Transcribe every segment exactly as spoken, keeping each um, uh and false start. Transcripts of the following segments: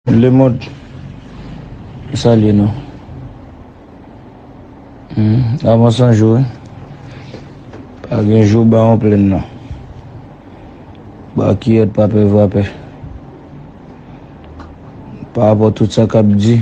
Lemond, m salye nou. Hmm, avan san jou, wi. Pa gen jou ba yon plenn, non. Ba kiyèt pa pè vapè. Pa rapò tout sa k ap di,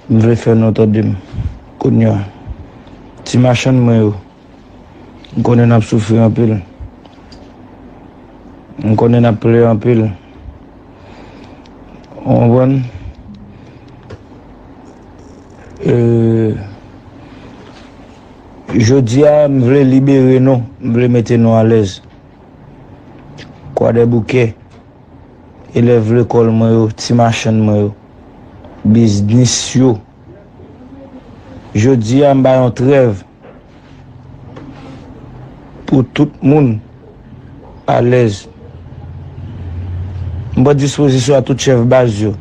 m vle fè nou tande m. Kounye a, ti machann mwen yo, m konnen n ap soufri anpil. M konnen n ap plere anpil. Ou konprann? E, jodi a, m vle libere nou. M vle mete nou alèz. Kwadèboukè, elèv lekòl mwen yo, ti machann mwen yo, biznis yo. Jodi a, m ba yon trèv pou tout moun alèz. M pran dispozisyon a tout chèf baz yo.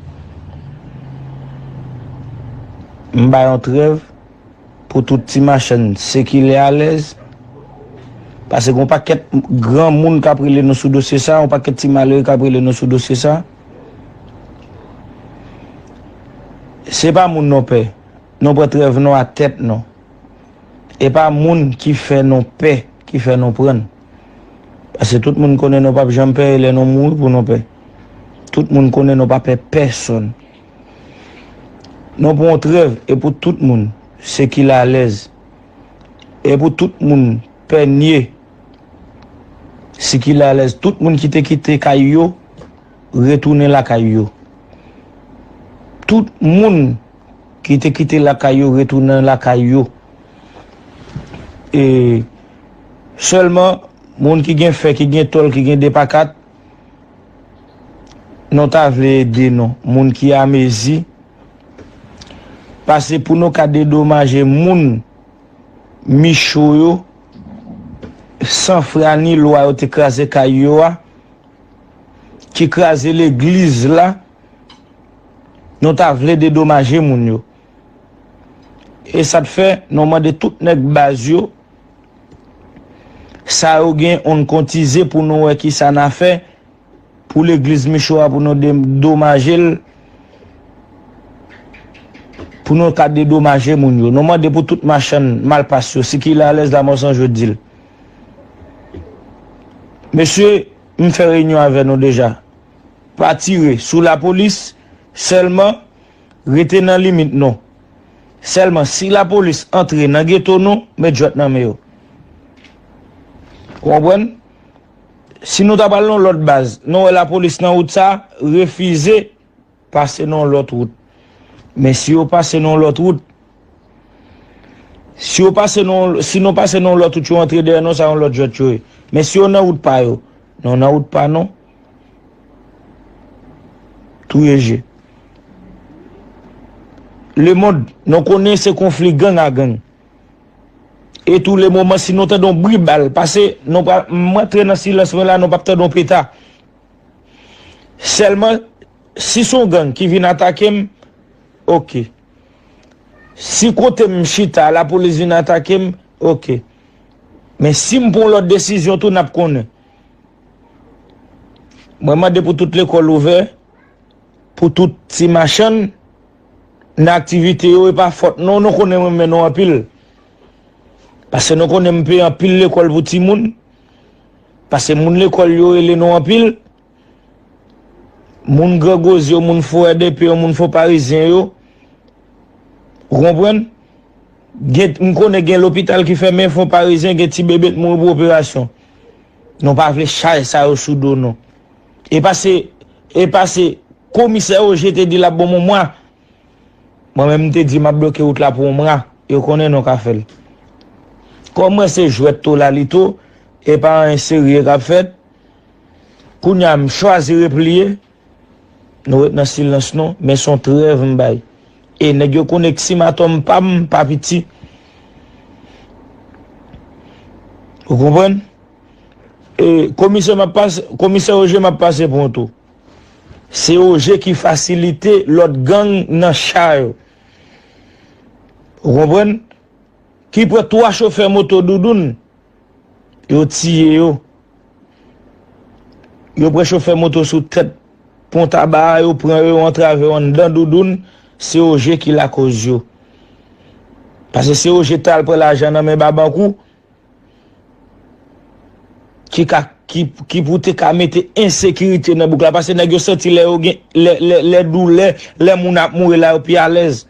M ba yon trèv pou tout ti machann sekile alèz. Paske gen yon pakèt granmoun k ap rele nou sou dosye sa, yon pakèt ti malere k ap rele nou sou dosye sa. Se pa moun nou pè. Nou pran trèv nou a tèt nou. E pa moun ki fè nou pè, ki fè nou prann. Paske tout moun konnen nou p ap janm pè, e lè nou mouri pou nou pè. Tout moun konnen nou pa pè pèsonn. Nou pran yon trèv, e pou tout moun sekile alèz. E pou tout moun pè nye, sekile alèz. Tout moun ki te kite kay yo, retounen lakay yo. Tout moun ki te kite lakay yo, retounen lakay yo. E sèlman, moun ki gen fè, ki gen tòl, ki gen de pa kat, nou ta vle ede nou. Moun ki amezi, pase pou nou ka dedomaje moun Micho yo, san fra ni lwa yo te kraze kay yo a, ki kraze legliz la, nou ta vle dedomaje moun yo. E sa t fè, nou mande tout nèg baz yo, sa yo gen, on n kontize pou nou wè kisa n a fè pou legliz Micho a, pou nou dedomaje l, pou nou ka dedomaje moun yo. Nou mande pou tout machann malpas yo, sikile alèz la, mwen sonje di l. Mesye, m fè reyinyon avè nou deja. Pa tire sou lapolis, sèlman rete nan limit nou. Sèlman si lapolis antre nan geto nou, met jwèt nan men yo. Ou konprann? Si nou ta pral nan lòt baz, nou wè lapolis nan wout sa, refize pase nan yon lòt wout. Men si yo pase nan yon lòt wout, si yo pase nan, si nou pase nan yon lòt wout, yo antre dèyè nou, sa yon lòt jwèt yo ye. Men si yo nan wout pa yo, nou nan wout pa nou. Touye je. Lemonn, nou konnen se konfli gang a gang. E tou le moman, si nou tande yon bri bal, pase nou pa, m antre nan silans mwen la, nou p ap tande yon peta. Sèlman, si se yon gang ki vin atake m, oke. Si kote m chita, lapolis vin atake m, oke. Men si m pran yon lòt desizyon tou, n ap konnen. Mwen mande pou tout lekòl ouvè, pou tout ti machann nan aktivite yo, e pa fòt nou, nou konnen m renmen nou anpil. Paske nou konnen m peye anpil lekòl pou timoun. Paske moun lekòl yo rele nou anpil. Moun Gran Goz yo, moun Fo R D P yo, moun Fo Parizyen yo. Ou konprann? Gen, m konnen gen lopital ki fèmen, Fon Parizyen, gen ti bebe t mouri pou operasyon. Nou pa vle chay sa yo sou do nou. E pase, e pase, komisè Oje te di l ap ban m yon mwa. Mwen menm, m te di m ap bloke wout la pou yon mwa. Yo konnen nou ka fè l. Kòm mwen se jwèt to la li to, e pa anyen serye k ap fèt, kounye a m chwazi repliye. Nou ret nan silans nou, men se yon trèv m bay. E nèg yo konnen k simatòm pa m pa piti. Ou konprann? E komisè m ap pase, komisè Oje m ap pase pou yon tou. Se Oje ki fasilite lòt gang nan cha yo. Ou konprann? Ki pran twa chofè moto Doudoun, yo tiye yo. Yo pran chofè moto sou tèt pon taba a, yo pran yo, yo antrave yo anndan doudoun, se Oje ki lakòz yo. Paske se Oje t al pran lajan nan men Babankou, ki ka, ki, ki pou te ka mete ensekirite nan bouk la. Paske nèg yo santi lè yo gen, lè, lè, lè doulè, lè moun ap mouri la, yo pi alèz.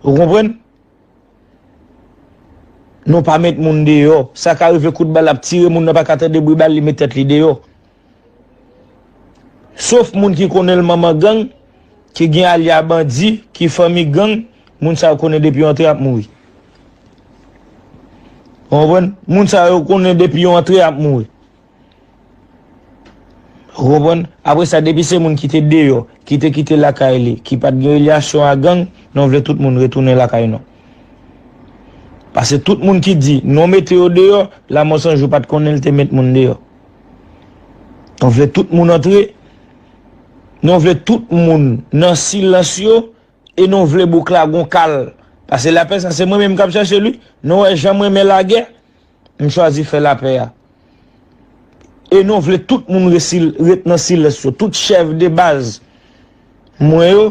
Ou konprann? Nou pa met moun deyò. Sa ka rive kout bal ap tire, moun nan pa ka tande bri bal, li met tèt li deyò. Sof moun ki konnen l manman gang, ki gen alya bandi, ki fanmi gang, moun sa yo konnen depi yo antre ap mouri. Ou konprann? Moun sa yo konnen depi yo antre ap mouri. Ou konprann? Apre sa, depi se moun ki te deyò, ki te kite lakay li, ki pa t gen relasyon a gang, nou vle tout moun retounen lakay nou. Paske tout moun ki di nou mete yo deyò, Lamò San Jou pa t konnen l te met moun deyò. Nou vle tout moun antre, nou vle tout moun nan silans yo, e nou vle bouk la gon kal. Paske lapè sa se mwen menm k ap chèche li. Nou wè jan m renmen lagè, m chwazi fè lapè a. E nou vle tout moun resil-, ret nan silans yo. Tout chèf de baz mwen yo,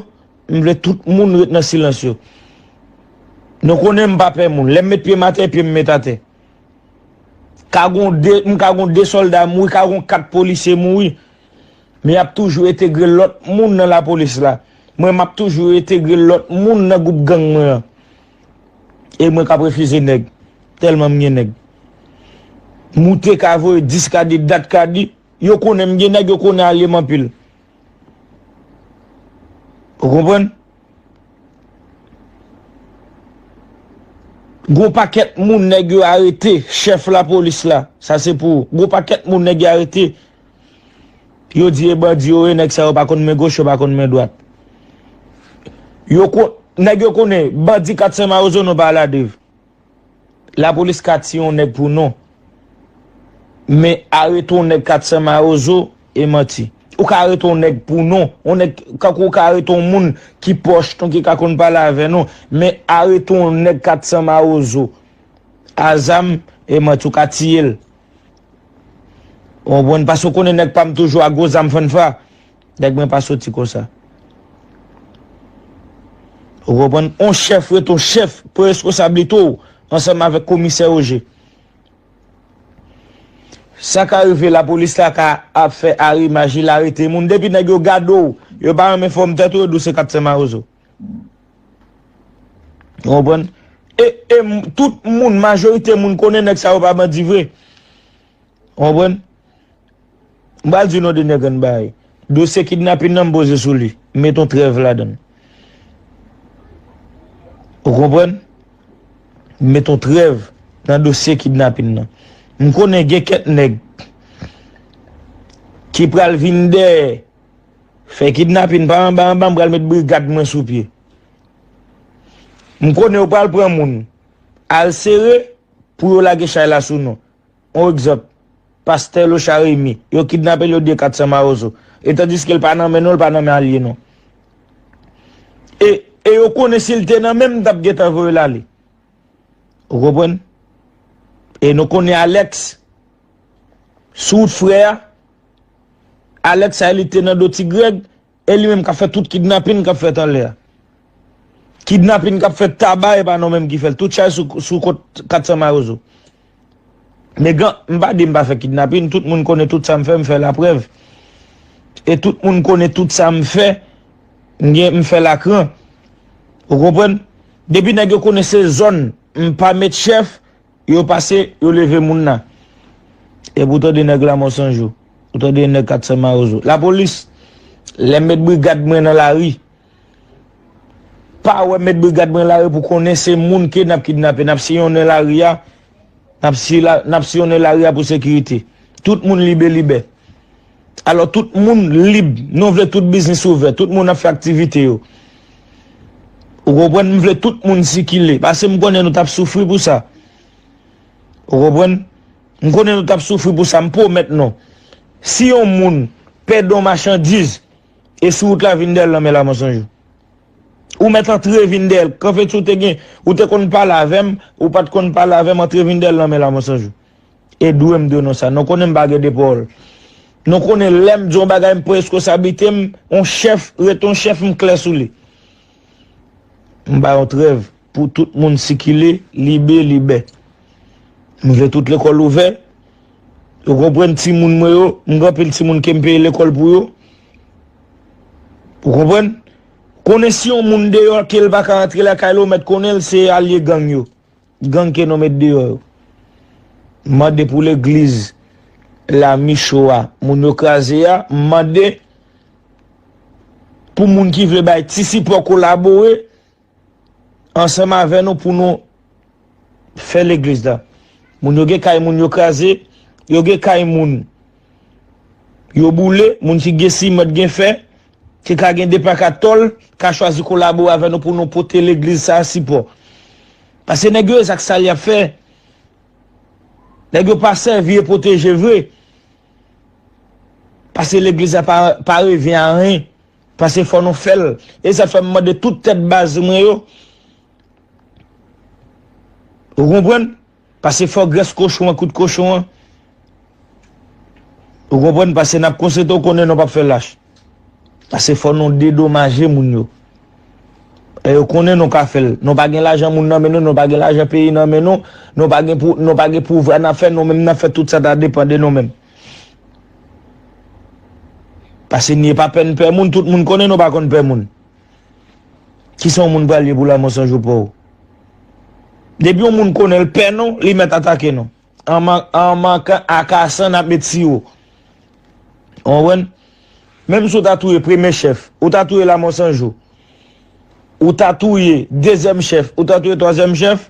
m vle tout moun ret nan silans yo. Nou konnen m pa pè moun. Lè m met pye m atè, pye m met atè. Ka gon de, m ka gon de sòlda mouri, ka gon kat polisye mouri. Men y ap toujou entegre lòt moun nan lapolis la. Mwen, m ap toujou entegre lòt moun nan gwoup gang mwen an. E mwen k ap refize nèg. Tèlman m gen nèg. Moute ka voye dis ka di, dat ka di. Yo konnen m gen nèg, yo konnen alye m anpil. Ou konprann? Gon pakèt moun nèg yo arete, chèf lapolis la, sa se pou ou. Gon pakèt moun nèg yo arete. Yo di e bandi yo ye, nèg sa yo pa konn men goch, yo pa konn men dwat. Yo kon-, nèg yo konnen, bandi kat san Mawozo nou pa al a Dave. Lapolis ka tiye yon nèg pou non. Men arete yon nèg kat san Mawozo e manti. Ou ka arete yon nèg pou non. Yon nèg, kankou ou ka arete yon moun ki pwòch nou, ki ka konn pale avè nou. Men arete yon nèg kat san Mawozo a zam e manti, ou ka tiye l. Ou konprann? Paske ou konnen nèg pa m toujou a gwo zam fannfa. Nèg mwen pa soti konsa. Ou konprann? On chèf ret on chèf, pran responsablite w ansanm avèk komisè Oje. Sa ka rive lapolis la ka ap fè arimaj, li arete moun. Depi nèg yo gade w, yo pa renmen fòm tèt ou, yo di w se kat san Mawozo. Ou konprann? E, e m-, tout moun, majorite moun konnen nèg sa yo pa bandi vre. Ou konprann? M pral di nou de nèg an bagay. Dosye kidnapin nan m poze sou li. M met on trèv ladan l. Ou konprann? M met on trèv nan dosye kidnapin nan. M konnen gen kèk nèg ki pral vin dèyè fè kidnapin pa anba anba, m pral met brigad mwen sou pye. M konnen yo pral pran moun al sere pou yo lage chay la sou nou. On egzanp, pastè Locha Remy, yo kidnape l, yo di kat san Mawozo. E tandiske l pa nan men nou, l pa nan men alye nou. E, e yo konnen si l te nan men m, m t ap gentan voye l ale. Ou konprann? E nou konnen Alex, sou wout frè a, Alex sa li te nan do Ti Grèg, e li menm k ap fè tout kidnapin k ap fèt anlè a. Kidnapin k ap fèt Taba, e pa nou menm ki fè l. Tout chay sou, sou kont kat san Mawozo. Men gan, m pa di m pa fè kidnapin, tout moun konnen tout sa m fè, m fè laprèv. E tout moun konnen tout sa m fè, m gen, m fè lakran. Ou konprann? Depi nèg yo konnen se zòn, m pa met chèf, yo pase, yo leve moun nan. Epi ou tande nèg Lamò San Jou. Ou tande nèg kat san Mawozo. Lapolis, lè m met brigad mwen nan lari, pa wè m met brigad mwen lari pou konnen se moun ke n ap kidnape. N ap siyonnen lari a, n ap si la, n ap siyonnen lari a pou sekirite. Tout moun libe libè. Alò, tout moun lib. Nou vle tout biznis ouvè. Tout moun ap fè aktivite yo. Ou konprann? M vle tout moun sikile. Paske m konnen nou t ap soufri pou sa. Ou konprann? M konnen nou t ap soufri pou sa. M pwomèt nou. Si yon moun pèdi yon machandiz, e sou wout la vin dèyè l nan men Lamò San Jou. Ou mèt antre vin dèyè l. Kanpe si w te gen, ou te konn pale avè m, ou pa t konn pale avè m, antre vin dèyè l nan men Lamò San Jou. E dwe m dwe nou sa. Nou konnen m pa gen de pawòl. Nou konnen lè m di yon bagay, m pran reskonsablite m, yon chèf, ret yon chèf, m klè sou li. M ba yon trèv pou tout moun sikile, libe, libè. M vle tout lekòl ouvè. Ou konprann, timoun mwen yo, m gen anpil timoun ke m peye lekòl pou yo. Ou konprann? Konnen si yon moun deyò ke l pa ka rantre lakay li, ou mèt konnen l se alye gang yo. Gang ke nou met deyò yo. M mande pou legliz la Micho a, moun yo kraze a, m mande pou moun ki vle bay ti sipò, kolabore ansanm avè nou pou nou fè legliz la. Moun yo gen kay moun yo kraze, yo gen kay moun yo boule, moun ki gen siman, gen fè, ki ka gen de pa kat tòl, ka chwazi kolabore avè nou pou nou pote legliz sa a sipò. Paske nèg yo, e zak sal y ap fè. Nèg yo pa sèvi e pwoteje vre. Paske legliz la pa, pa revyen a anyen. Paske fò nou fè l. E sa fè m mande tout tèt baz mwen yo. Ou konprann? Paske fò grès kochon an, kout kochon an. Ou konprann? Paske n ap konsentre, ou konnen nou p ap fè lach. Paske fò nou dedomaje moun yo. E yo konnen nou ka fè l. Nou pa gen lajan moun nan men nou, nou pa gen lajan peyi nan men nou, nou pa gen pou, nou pa gen pouvwa n ap fè, nou menm n ap fè tout sa ta depann de nou menm. Paske ni pa pè n pè moun, tout moun konnen nou pa konn pè moun. Kisa yon moun pral ye pou lanmò san jou pa w? Depi yon moun konnen l pè nou, li mèt atake nou. An man-, an mankan akasan n ap met siwo. Ou konprann? Menm si w ta touye premye chèf, ou ta touye lanmò san jou, ou ta touye dezyèm chèf, ou ta touye twazyèm chèf,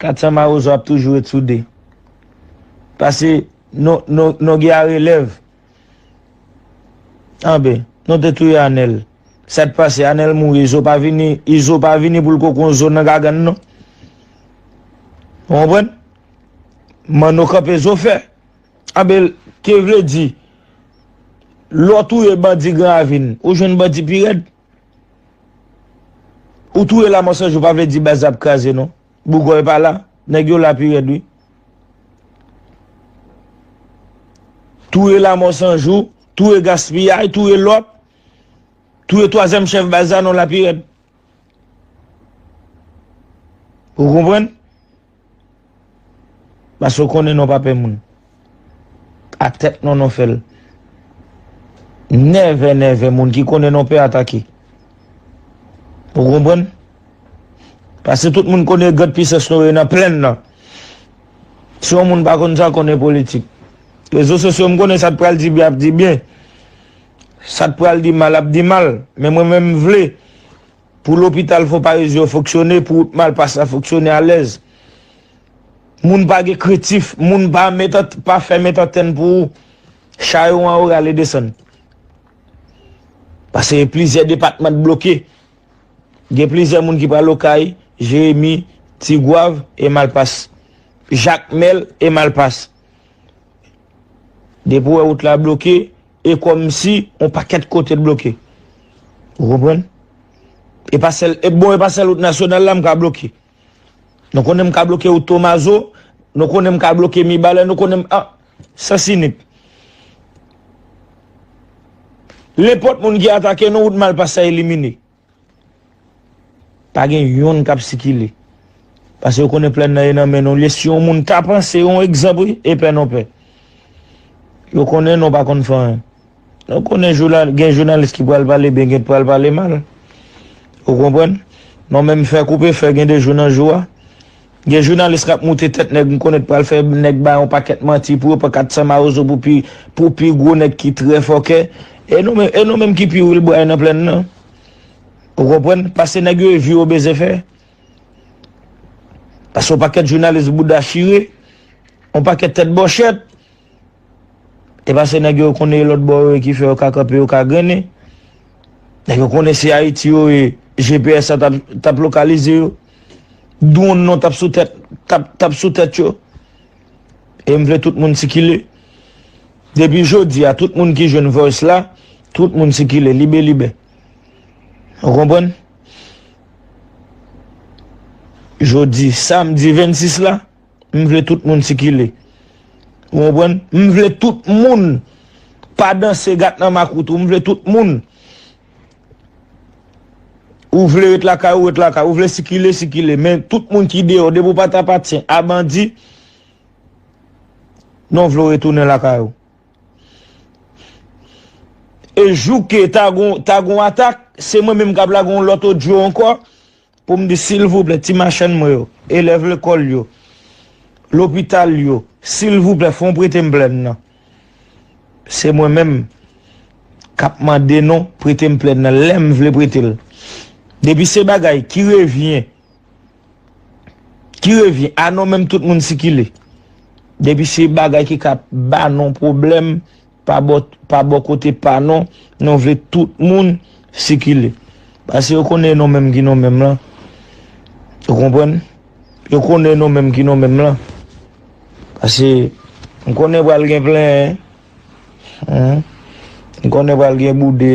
kat san mawozo ap toujou ret sou de. Paske nou, nou, nou gen a relèv. Anben, nou te touye Anèl. Sa t pase, Anèl mouri, Izo pa vini, Izo pa vini pou l koko yon zo nan gagann non. Ou konprann? Manno kanpe zo fè. Anben, ke vle di, lè w touye bandi Gran Ravin, ou jwenn bandi pi rèd? Ou touye lanmò san jou pa vle di baz ap kraze non. Bougòy pa la, nèg yo la pi rèd wi. Touye lanmò san jou, touye gaspiyay, touye lòt, touye twazyèm chèf baz la non la pi rèd. Ou konprann? Paske w konnen nou pa pè moun. Ak tèt nou, nou fè l. Nève, nève, moun ki konnen nou pè atake. Ou konprann? Paske tout moun konnen grande puissance nou ye nan plèn nan. Si yon moun pa konn sa, konnen politik. Rezo sosyo, m konnen sa t pral di byen, ap di byen. Sa t pral di mal, ap di mal. Men mwen menm, m vle pou lopital Fon Parizyen yo fonksyone, pou wout Malpas la fonksyone alèz. Moun pa gen krentif, moun pa met an, pa fè met antèn pou ou. Chayo an ou rale desann. Paske plizyè depatman t bloke. Gen plizyè moun ki pral Okay, Jeremi, Tigwav e Malpas. Jakmèl e Malpas. Depi w wè wout la bloke, e kòmsi yon pakèt kote t bloke. Ou konprann? E pa sèl, e bon, e pa sèl wout nasyonal la m ka bloke. Nou konnen m ka bloke wout Tomazo, nou konnen m ka bloke Mibalè, nou konnen m, ah, Sansinip. Nenpòt moun ki atake nou, wout Malpas sa elimine. Pa gen yonn k ap sikile. Paske yo konnen plèn nan ye nan men nou. Lè si yon moun ta panse yon egzanp, wi, e pè nou pè. Yo konnen nou pa konn fè anyen. Nou konnen jounal, gen jounalis ki pral pale byen, gen pral pale mal. Ou konprann? Nou menm fè koupe fè gen de jou nan jou a. Gen jounalis k ap moute tèt nèg, m konnen pral fè nèg bay yon pakèt manti pou yo pran kat san mawozo pou pi, pou pi gwo nèg ki trè fòkè. E nou menm, e nou menm ki pi wilbray nan plèn nan. Ou konprann? Paske nèg yo e vi yo bezwen fè. Paske yon pakèt jounalis bouda chire, yon pakèt tèt bòchèt. E paske nèg yo konnen e lòt bò yo ye ki fè yo ka kanpe, yo ka grennen. Nèg yo konnen se Ayiti yo ye, G P S la t ap, t ap lokalize yo. Dwòn non t ap sou tèt, t ap, t ap sou tèt yo. E m vle tout moun sikile. Depi jodi a, tout moun ki jwenn voice la, tout moun sikile, libe, libe. Ou konprann? Jodi, samdi vennsis la, m vle tout moun sikile. Ou konprann? M vle tout moun pa danse gat nan makout ou, m vle tout moun. Ou vle ret lakay ou, ret lakay. Ou vle sikile, sikile. Men tout moun ki deyò, depi w pa t apatyen a bandi, non vle w retounen lakay ou. E jou ke ta gon, ta gon atak, se mwen menm k ap lage yon lòt odyo ankò, pou m di, silvouplè, ti machann mwen yo, elèv lekòl yo, lopital yo, silvouplè, fè w prete m plèn nan. Se mwen menm k ap mande non, prete m plèn nan, lè m vle prete l. Depi se bagay ki revyen, ki revyen, a non menm tout moun sikile. Depi se bagay ki ka ba non pwoblèm, pa bò, pa bò kote pa non, non vle tout moun sikile. Paske yo konnen non menm ki non menm lan. Ou konprann? Yo konnen non menm ki non menm lan. Paske m konnen pral gen plenyen. Hen? M konnen pral gen boude.